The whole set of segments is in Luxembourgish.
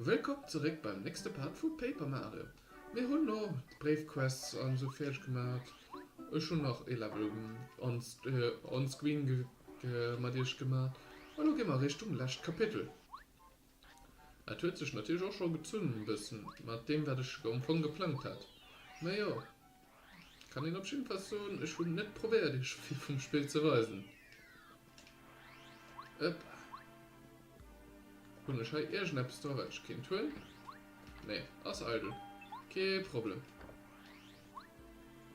Wëllkomm zeréck beim nächste Part vu Paper Mario. Mir hunn lo d'Bréifquests an esou fäerdeg gemat. Ech hunn nach ee Level on on screen mat iech gemat a lo gi mer Richtung lescht Kapitel. Dat huet sech natierlech och scho gezunn e bëssen mat deem wat ech am Fong geplangt hat. Mä jo, kann een op jiddefalls soen, ech hunn net probéiert iech vill vum Spill ze weisen. Ëpp. Hunn ech hei iergendeppes dra wat ech kéint huelen? Nee, ass eidel. Kee Problem.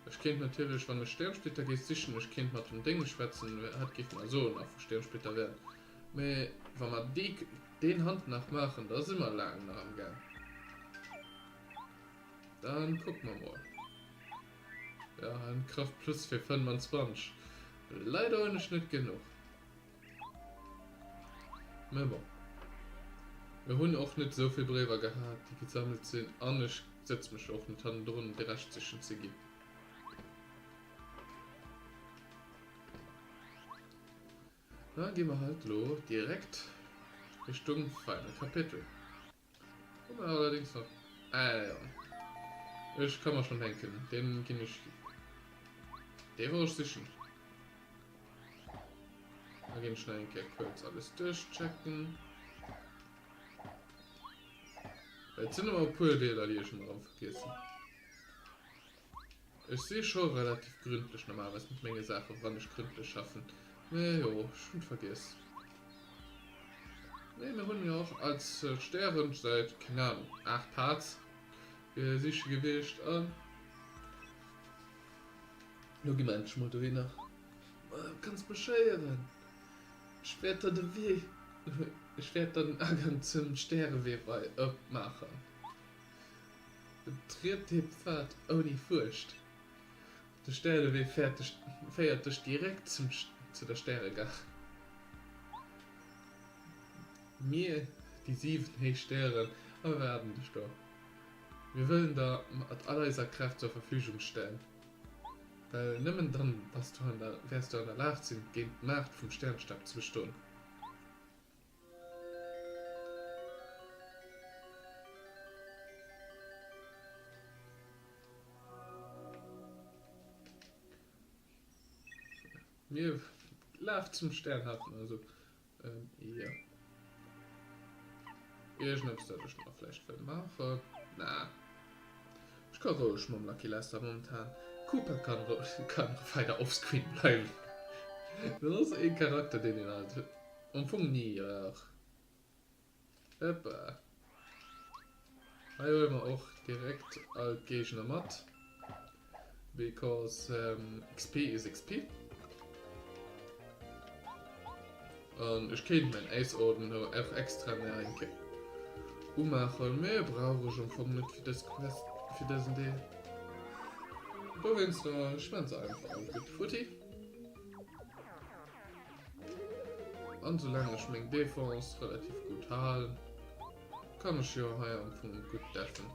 Ech kéint natierlech, wann ech Sternsplitter géif sichen, ech kéint mat dem Déng schwätzen, hat géif mer soen nach wou Sternsplitter wären. Mee wa mer déi, deen Hand nach maachen, da si mer laang nach am Gaang. Dann kucke mer mol. Ja, en Kraft plus fir 25. Leider hunn ech net genuch. Mä bon. Mir hunn och net esou vill Bréiwer gehat, déi gesammelt sinn, an ech setze mech och net hannendrun, de Rescht sichen ze ginn. Da gi mer halt lo direkt Richtung Final Kapitel. Hu mer allerdings nach... Ah ja. Ech ka mer schon denken, deen ginn ech... Dee wor ech sichen. Da ginn ech nach eng Kéier kuerz alles duerchchecken. Well et sinn ëmmer e puer Deeler, déi ech ëmmer erëm vergiessen. Ech si scho relativ gründlech normalerweis mat menge Saachen, wann ech gründlech schaffen. Mee jo, ech hunn et vergiess. Mee mir hunn jo och als Stären säit, keng Ahnung, 8 Parts siche gewiescht an lo gi mer endlech mol dohinner. Kanns mech héieren? Ech wäert der de Wee, ech wäert der den Agang zum Stärewee wei opmaachen. Betriet dee Pfad ouni Furcht. De Stärewee féiert dech direkt zum zu der Stäregare. Mir, déi 7 héich Stären, erwaarden dech do. Mir wëllen der mat all eiser Kraaft zur Verfügung stellen, well nëmmen dann bass du an der wäers du an der Lag sinn, géint d'Maacht vum Sternstab ze bestoen. Mir laf zum Sternhafen, also ähm, ja. Irgendetwas, dat ech nach vläicht wëll maachen. Na. Ech ka roueg mam Lucky Lester momentan. Koopa kann, kann weider offscreen bleiwen. Dat ass ee Charakter, deen een halt am Fong ni brauch. Hoppa. Hei huele mer och direkt all d'Géigner mat. Because XP is XP. An ech kéint mäin Äisorden och extra nach eng Kéier umaachen, mee brauch ech am Fong net fir dës Quest, fir dësen Deel. Dowéinster, ech maan se einfach all gutt futti. An soulaang ech meng Defense relativ gutt halen, kann ech jo hei am Fong gutt deffen.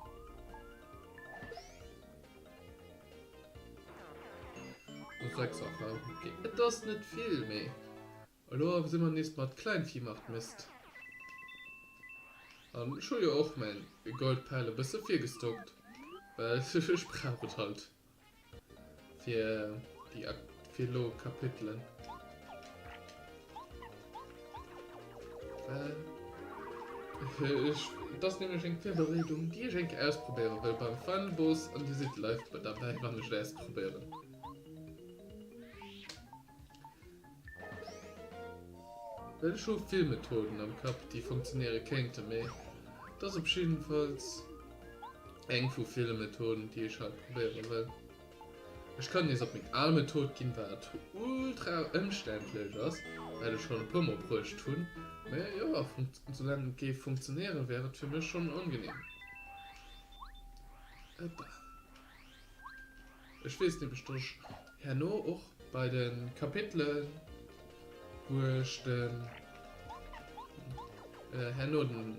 Okay, et ass net vill, mee elo si mer nees mat Kleinvieh macht Mist. An ech hu jo och mäin Goldpäil e bësse virgestockt, well ech brauch et halt fir déi fir elo Kapitelen. Ech, et ass nämlech eng Virbereedung, déi ech eng Kéier ausprobéiere wëll beim Final Boss an Dir sidd live derbäi, wann ech et ausprobéieren. Well ech hu vill Methoden am Kapp, déi funktionéiere kéinten, mee et ass op jiddefalls eng vu ville Methoden, déi ech halt probéiere wëll. Ech kann nees op meng al Method ginn, wat ultra ëmständlech ass, wat ech schonn e puer mol bruecht hunn, mä jo, soulaang et géif funktionéieren, wär et fir mech schonn angenehm. Ëppa. Ech weess nämlech, dass ech herno och bei de Kapitelen, wou ech den herno den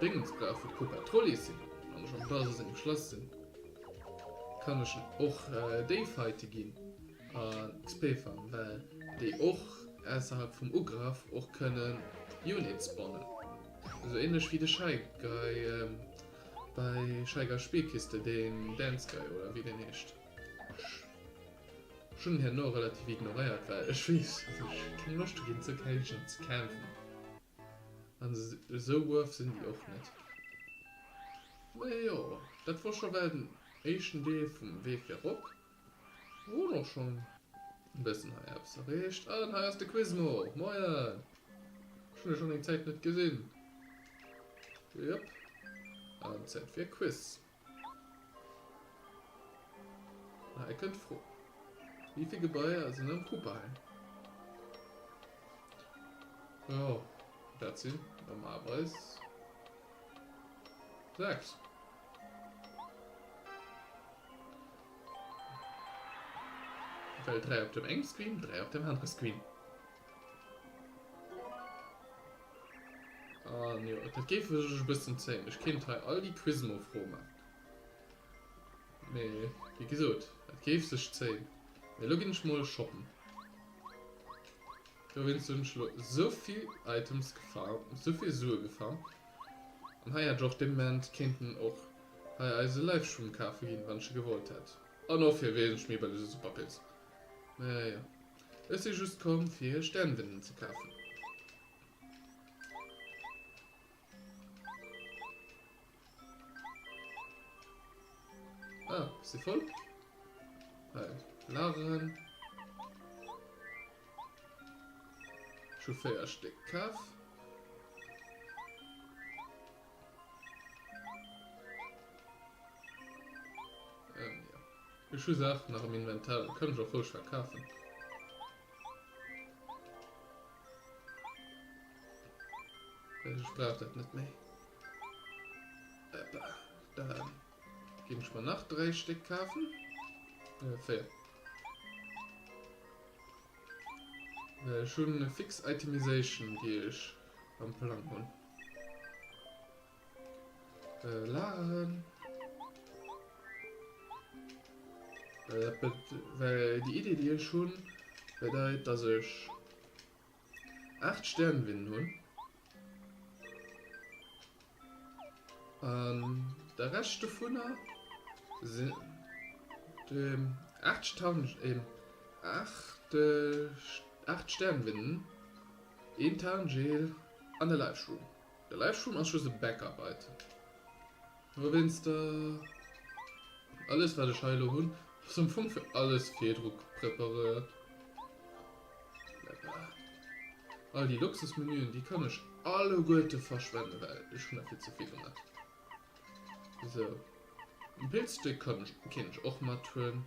Déngens brauch, wou d'Koopa Trollis sinn, wann ech am Bowser sengem Schlass sinn, kann ech och déi Fighte ginn a XP farmen, well déi och ausserhalb vum Ugraf och kënnen Units spawnen. Esou ähnlech wéi de Shy Guy bei Shy Guy Spielkiste, deen Dance Guy oder wéi deen heescht. Ech hunn en herno relativ ignoréiert, well ech weess, dass ech keng Loscht hu géint esou Géigner ze kämpfen. An esou worth sinn déi och net. Mee jo, dat wor scho well den éischten Deel vum Wee fir erop. Mer hunn och schonn e bëssen hei eppes erreecht. An hei ass de Quizmo! Moien! Ech hunn dech schonn eng Zäit net gesinn. Jop. An Zäit fir e Quiz. Hei kënnt d'Fro. Wéi vill Gebaier sinn am Koopa-Heim? Jo, dat sinn normalerweis 6. Well 3 op dem engem Screen, 3 op dem anere Screen. An jo, dat géif sech e bëssen zéien. Ech kéint hei all déi Quizmo-Froe maachen. Mee wéi gesot, dat géif sech zéien. Mee elo ginn ech mol shoppen. Dowéinst hunn ech elo esou vill Items gefarmt, esou vill Sue gefarmt. An hei hätt ech och dee Moment kéinten och hei eise Livestream kafe ginn, wann ech e gewollt hätt. An och fir wesentlech méi bëlleg e Superpilz. Mä jo, ech si just komm fir Sternwinden ze kafen. Ah, si voll? Hei, lageren. Ech hu 4 Stéck kaf. Ähm, ja. Ech hu Saachen nach am Inventar, dat kann ech och roueg verkafen. Ech brauch dat net méi. Eppa, da ginn ech mer nach 3 Stéck kafen. Äh, 4. Well ech hunn e fix Itemization, déi ech am Plang hunn. Äh, lageren. Well dat bet well déi Idee, déi ech hunn, bedeit, dass ech 8 Sternwinnen hunn. An de Rescht dovunner sinn 8 Stern, 8, 8 Sternwinnen, een Tarngel an e Life Shroom. De Life Shroom ass just e Backup Item. Dowéinst alles wat ech hei elo hunn ass am Fong fir alles virdru preparéiert. All déi Luxusmenüen déi kann ech alleguerte verschwenden, well ech hunn der vill ze vill gemaach. Sou, en Pilzstéck kann ech kéint ech och mathuelen.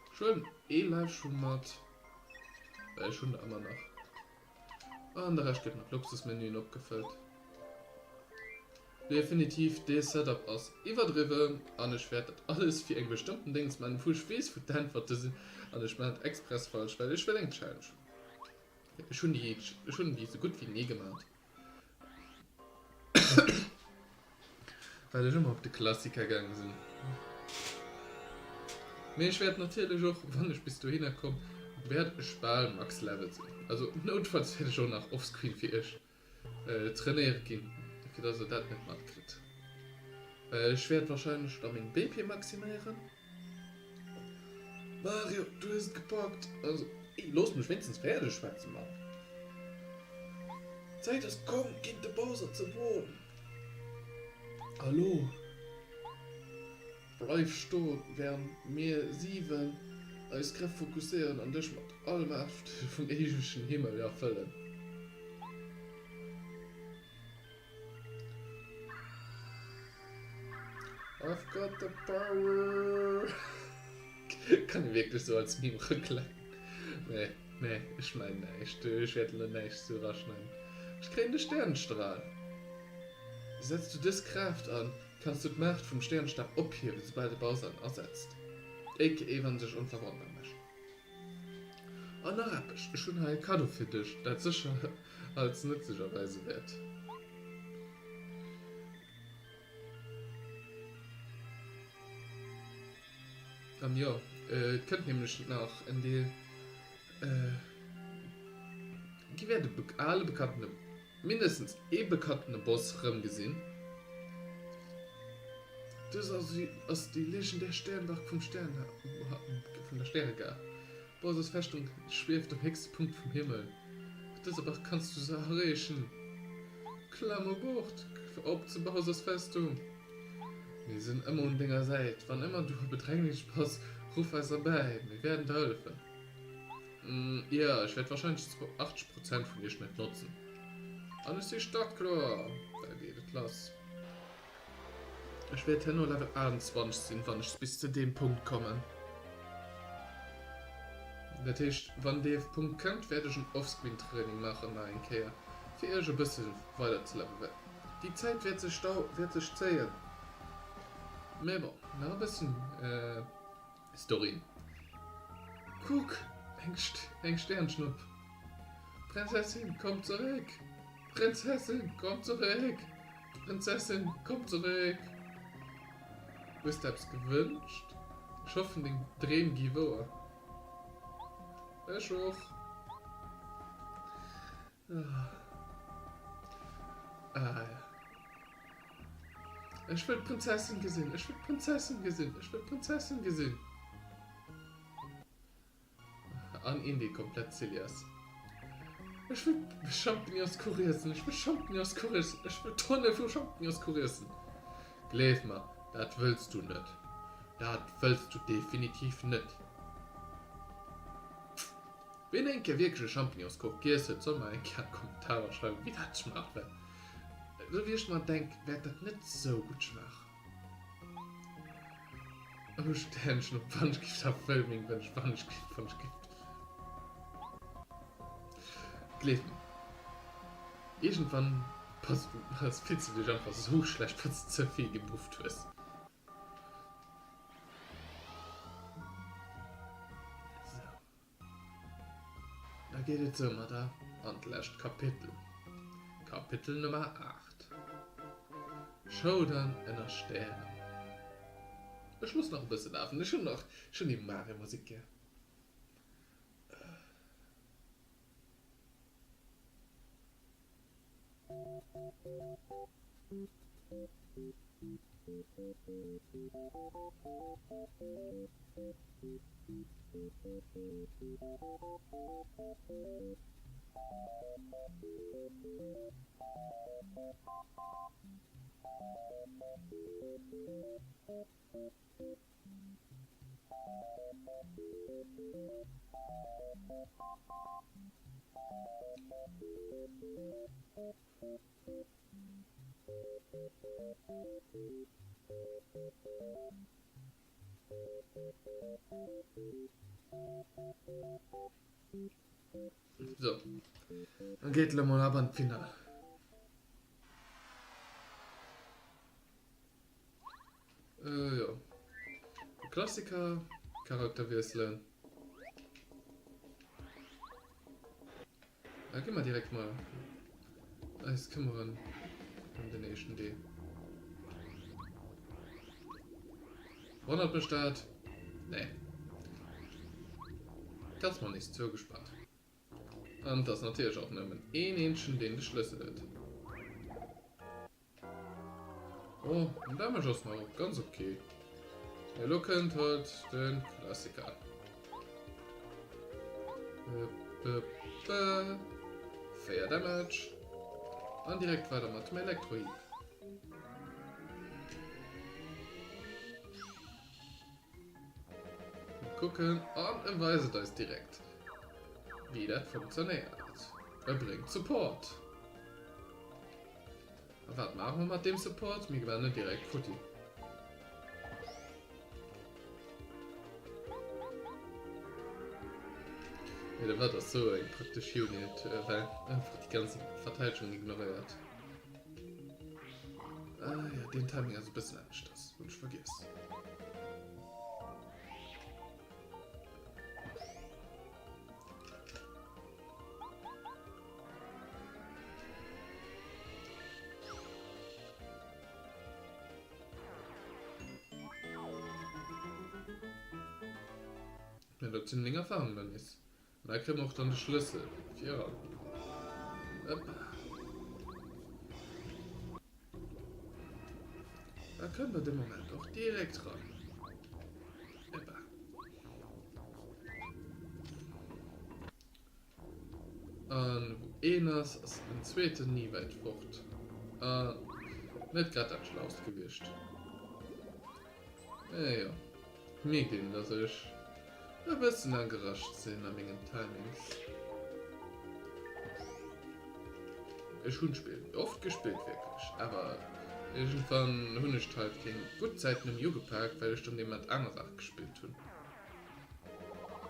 Ech huelen ee Life Shroom mat, well ech hunn der ëmmer nach. An de Rescht gëtt mat Luxusmenüen opgefëllt. Definitiv, dee Setup ass iwwerdriwwen an ech wäert dat alles fir eng bestëmmten Déngs man, wou ech weess wou d'Äntwerte sinn an ech man et express falsch, well ech wëll eng Challenge. Ech hunn déi, ech hunn déi sou gutt wéi ni gemat. Well ech ëmmer op de Klassiker gaange sinn. Mee ech wäert natierlech och, wann ech bis dohinner komm, wäert ech bal Max Level sinn. Also noutfalls wäert ech och nach offscreen fir iech trainéiere ginn, fir dass der dat net matkritt. Well ech wäert wahrscheinlech da meng BP maximéieren. Mario, du hues et gepackt! Also, ey, looss mech wéinstens fäerdeg schwätzen, Mann! D'Zäit ass komm, géint de Bowser ze woen! Elo bleif stoen, wärend mir 7 eis Kräft fokusséieren an dech mat all Maacht vum éiwegen Himmel erfëllen. I've got the power! Kann ee wierklech sou als Meme reklemmen. Nee, nee, ech schneiden näischt. Ech wäert elo näischt sou eraschneiden. Ech kréien de Sternstrahl. Setz du dës Kraaft an, kanns du d'Maacht vum Sternstab ophiewen, soubal de Bowser en asetzt, aka wann en sech onverwonnbar mécht. An nach eppes, ech hunn hei e Kaddo fir dech, dat sécher als nëtzlech erweise wäert. An jo, et kënnt nämlech nach en Deel, gi wäert e ale Bekannten. Mindestens ee bekanntene Boss rëmgesinn. Dës ass déi legendär Stärenbark vum Stern vun der Stäregar. Bowsers Festung schwieft um héchste Punkt vum Himmel. Mat dëser Bark kanns du se erreechen. Klamm u Bord op zu Bowsers Festung. Mir sinn ëmmer un denger Säit. Wann ëmmer du a Bedrängnis bass, ruff eis erbäi. Mir wäerden der hëllefen. Jo, ech wäert wahrscheinlech zu 80 Prozent vun iech net notzen. An ech si startkloer! Da geet et lass. Ech wäert herno Level 28 sinn, wann ech bis zu deem Punkt kommen. Dat heescht, wann dee Punkt kënnt, wäert ech en Offscreen-Training maachen nach eng Kéier, fir iech e bësse weider ze levelen. Déi Zäit wäert sech wäert sech zéien. Mä bon, nach e bëssen. Story. Kuck, eng Sternschnupp. Prinzessin, komm zeréck! Prinzessin, komm zeréck! Prinzessin, komm zeréck! Hues de eppes gewënscht? Ech hoffen deng Dreem gi wouer. Ech och. Ah ja. Ech wëll d'Prinzessin gesinn. Ech wëll d'Prinzessin gesinn. Ech wëll d'Prinzessin gesinn. An Indy komplett silly ass. Ech wëll Champignonskuch iessen. Ech wëll Champignonskuch iessen. Ech wëll Tonne vu Champignonskuch iessen. Gleef mer, dat wëlls du net. Dat wëlls du definitiv net. Ween eng Kéier wierklech e Champignonskuch giess huet, soll mer eng Kéier an d'Kommentarer schreiwen, wéi dat schmaacht, well esou wéi ech mer denk, wäert dat net esou gutt schmaachen. Oh Sternchen op wann ech giff da wëll meng Wënsch wann ech giff wann ech giff. Gleef mer, iergendwann pass fills du dech einfach esou schlecht, well s de ze vill gebufft hues. Sou. Da geet et soumadder an d'lescht Kapitel, Kapitel Nummer 8, Showdown ënner Stären. Ech loossen nach e bësse lafen, ech hunn nach, ech hunn déi Mario-Musek gär. So, dann geet elo mol ab an d'Finall. Äh, jo. De Klassiker, Charakter wiesselen. Da gi mer direkt mal eis këmmeren ëm den éischten Deel. Wonnert mech dat? Nee. Dat ass mer nees zougespaart. An et ass natierlech och nëmmen een eenzegen, deen de Schlëssel huet. Oh, den Damage ass nach ganz okay. Elo kënnt halt den Klassiker. 4 Damage. An direkt weider mat dem Elektrohieb. Kucken an e weist et eis direkt, wéi dat funktionéiert. E bréngt Support. A wat maache mer mat deem Support? Mir gewannen direkt futti. Nee, da war das so eng praktesch Unit, äh, well einfach die ganze Verteidigung ignoréiert. Ah ja, den Timing ass e bëssen anescht, das hunn ech vergiess. Ja, dat sinn 9 Erfahrungen dann nees. An da kréie mer och dann de Schlëssel fir eran. Hoppa. Kënnt der de Moment och direkt ran. Epa. An wou een ass, ass den zweeten ni wäit fort. An net grad dat schlaust gewiescht. Mee jo, mierkt een, dass ech e bëssen agerascht sinn a mengen Timings. Ech hunn d'Spill oft gespillt, wierklech, awer iergendwann hunn ech halt keng gutt Zäit nëmme ugepak, well ech dann dee Moment aner Saache gespillt hunn.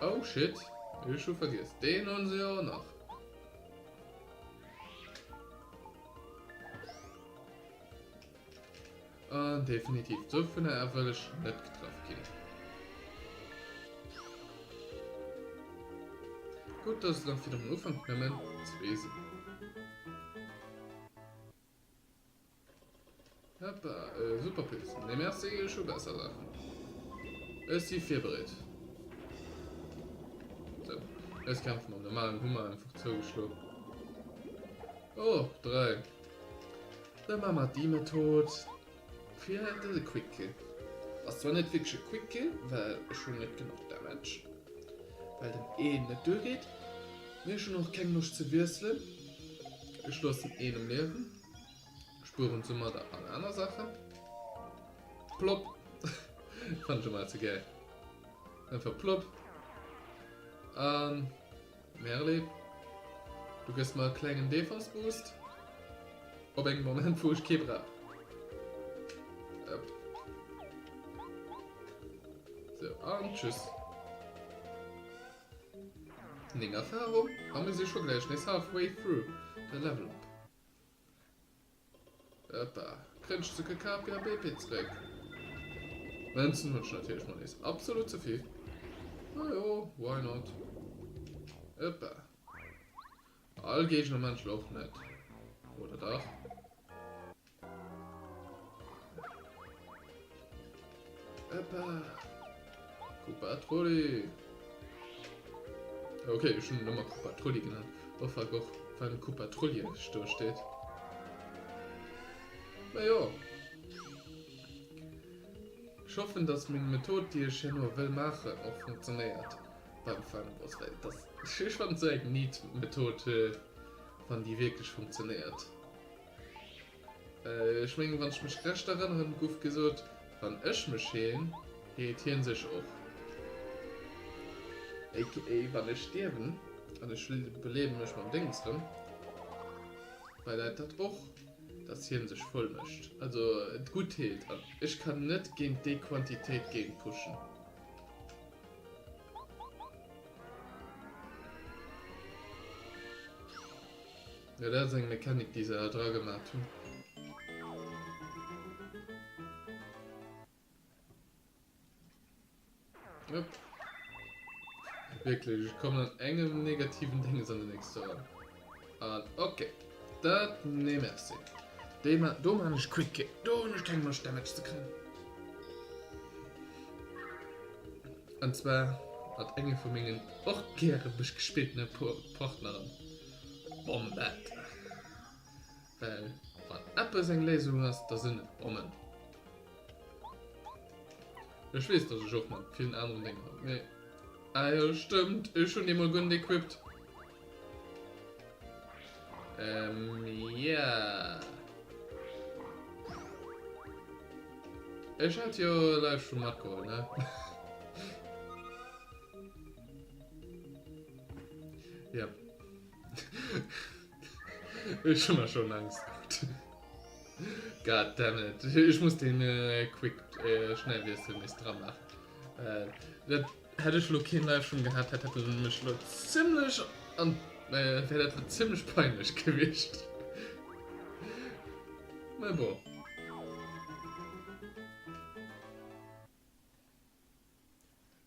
Oh shit, ech hu vergiess, deen hunn se jo och nach. An definitiv dovunner wëll ech net getraff ginn. Gutt, dass et nach fir den Ufank nëmmen zwee sinn. Hoppa, äh, Superpilz. Nee, merci, ech hu besser Saachen. Ech si virbereet. So, ech kämpfe mam normalen Hummer einfach zougeschloen. Oh, 3. Da maache mer déi Method fir dëse Quick Kill. Ass zwar net wierklech e Quick Kill, well ech hunn net genuch Damage, well den een net duergeet. Mee ech hunn och keng Loscht ze wiesselen. Ech loossen een um Liewen, spueren soumadder all aner Saachen. Plopp! Fannen ech ëmmer ze gäil. Einfach plopp. An. Merle, du gëss mer e klengen Defense Boost op engem Moment wou ech kee brauch. Upp. So, an tschüss. 9 Erfahrung, a mir si scho gläich nees halfway through de Level up. Ëppa, kréien ech souguer KP a BP zeréck. Mënzen hunn ech natierlech mol nees absolut ze vill. Na jo, why not? Ëppa. All Géigner man ech lo och net. Oder dach? Ëppa. Koopa Trulli. Ok, ech hunn en ëmmer Koopa Trulli genannt. Oh fuck, och wann Koopa Trulli do steet. Mä jo. Ech hoffen, dass meng Method, déi ech herno wëll maachen, och funktionéiert beim Final Boss, well et ass, ech fannen et sou eng neat Method, wann déi wierklech funktionéiert. Ech mengen, wann ech mech recht erënneren, guff gesot, wann ech mech heelen, heelt hien sech och. Aka wann ech stierwen an ech beliewen mech mam Déngs rëm, bedeit dat och, dass hien sech voll mécht, also gutt heelt an ech kann net géint déi Quantitéit géint pushen. Jo dat ass eng Mechanik déi se da dra gemat hunn. Upp. Wierklech, ech kommen an engem negativen Dinges an den nächste eran. An okay. Dat, nee merci. Dee ma, do man ech Quick Kill. Do hunn ech keng Loscht Damage ze kréien. An zwar mat engem vu mengen och gäre mech gespilltene Partneren. Bombette. Well wann eppes eng Léisung ass, da sinn et Bommen. Ech weess, dass ech och mat villen aneren Dénger, mee ah jo, stëmmt, ech hunn déi mol guer net equipped. Ähm, ja. Ech hat jo Livestream matgeholl, ne? Ja. Ech hu mer schon Angst gemacht. God damn it. Ech muss den äh, Quick äh, Schnellwiessel nees dran machen. Äh, dat hätt ech lo keen Livestream gehabt, hätt hätt mech lo ziemlech an äh, wär dat lo ziemlech peinlech gewiescht. Mä bon.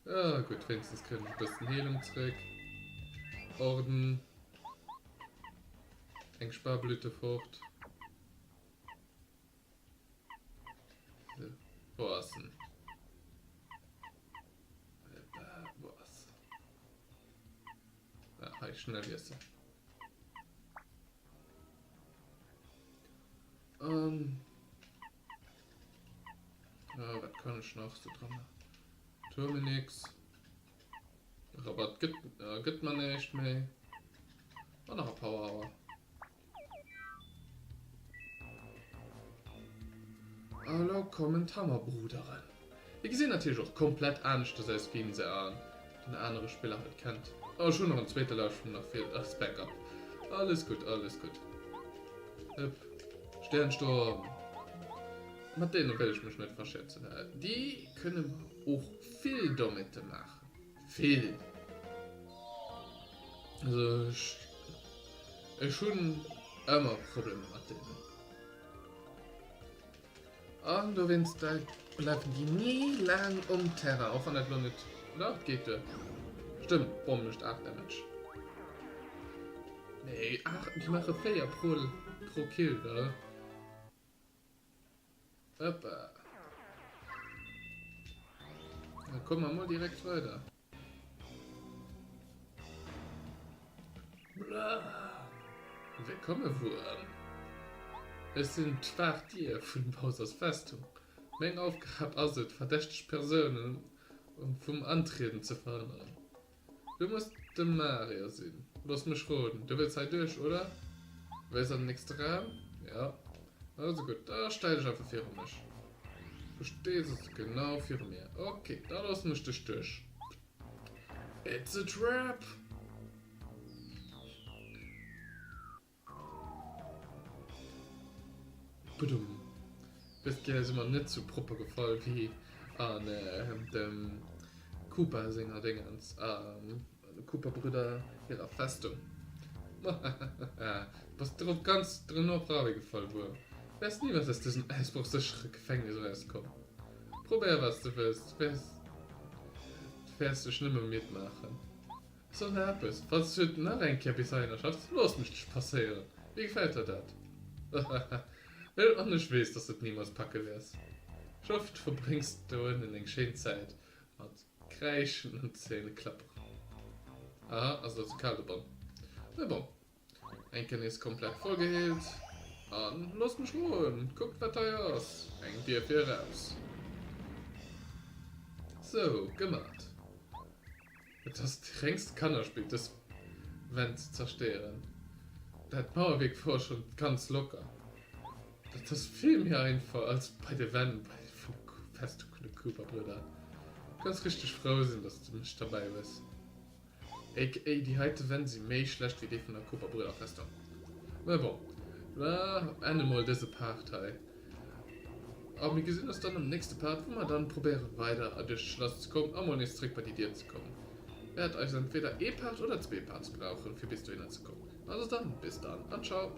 Ah, gutt, wéinstens kréien ech e bëssen Heelung zréck. Orden. Eng Sparblüte fort. So, wo ass en? Wo ass en? Ah, hei, schnell wiessel. Ähm. Wat kann ech nach sou dra maachen? Terminix. Rabatt gëtt, gëtt mer näischt méi. An nach e Power Hour. A lo kommen d'Hammerbruderen. Déi gesinn natierlech och komplett aneschters aus wéi een se an den anere Spiller halt kennt. Oh, ech hunn nach en zweete Lauschung nach fir als Backup. Alles gutt, alles gutt. Hëpp. Sternsturm. Mat deene wëll ech mech net verschätzen. Déi kënnen och vill Dommete maachen. Vill. Also ech, ech hunn ëmmer Problemer mat deenen. An dowéinst bleiwen déi ni laang um Terrain, och wann dat elo net, oder? Et geet duer. Stëmmt, d'Bomm mécht 8 Damage. Nee, 8, déi maache 4 pro, pro Kill, gell? Hoppa. Da komme mer mol direkt weider. Wéllkomme Wuerm. Ech sinn d'Waachdier vun Bowsers Festung. Meng Aufgab ass et, verdächteg Persounen vum Antrieden ze verhënneren. Du muss de Mario sinn. Looss mech roden, du wëlls hei duerch, oder? Du wëlls an den nächste Raum? Jo. Also gutt, da stell dech einfach viru mech. Du stees also genau viru mir. Ok, da loossen ech dech duerch. It's a trap! Budum. Dës Kéier si mer net sou propper gefall wéi an dem Koopa senger Dingens, de Koopa-Brüder hirer Festung. Bass drop ganz drop eragefall, Wuerm. Wäers nimools aus dësem ausbruchséchere Gefängnis erauskomm. Probéier wat s de wëlls, du wäers dech nëmme midd maachen. Soen der eppes, falls du et nach eng Kéier bis heihinner schaffs, loossen ech dech passéieren. Wéi gefält der dat? Hahaha, an ech weess, dass du et nimools packe wäers. Ech hoffen, du verbréngs do ënnen eng schéin Zäit mat Kräischen an Zähneklapperen. Aha, ass elo ze kal dobann. Mee bon. Eng Kéier nees komplett voll geheelt. An loosst mech roen, kuckt wat hei ass, eng Dier fir eraus. Sou, gemat. Et ass dat rengst Kannerspill dës Wänn ze zerstéieren. Dat Mauerwierk wor schon ganz locker. Dat ass vill méi einfach als bei de Wänn bei vum Festung vun de Koopa-Brüder. Du kanns richteg frou sinn, dass de mech derbäi hues. Aka déi heite Wänn si méi schlecht wéi déi vun der Koopa-Brüder-Festung. Mä bon, mer enne mol dëse Part hei a mir gesinn eis dann am nächste Part, wou mer dann probéieren weider duerch d'Schlass ze kommen a mol nees zréck bei déi Dier ze kommen. Wäert eis entweder ee Part oder zwee Parts brauchen fir bis dohinner ze kommen. Also dann, bis dann an ciao!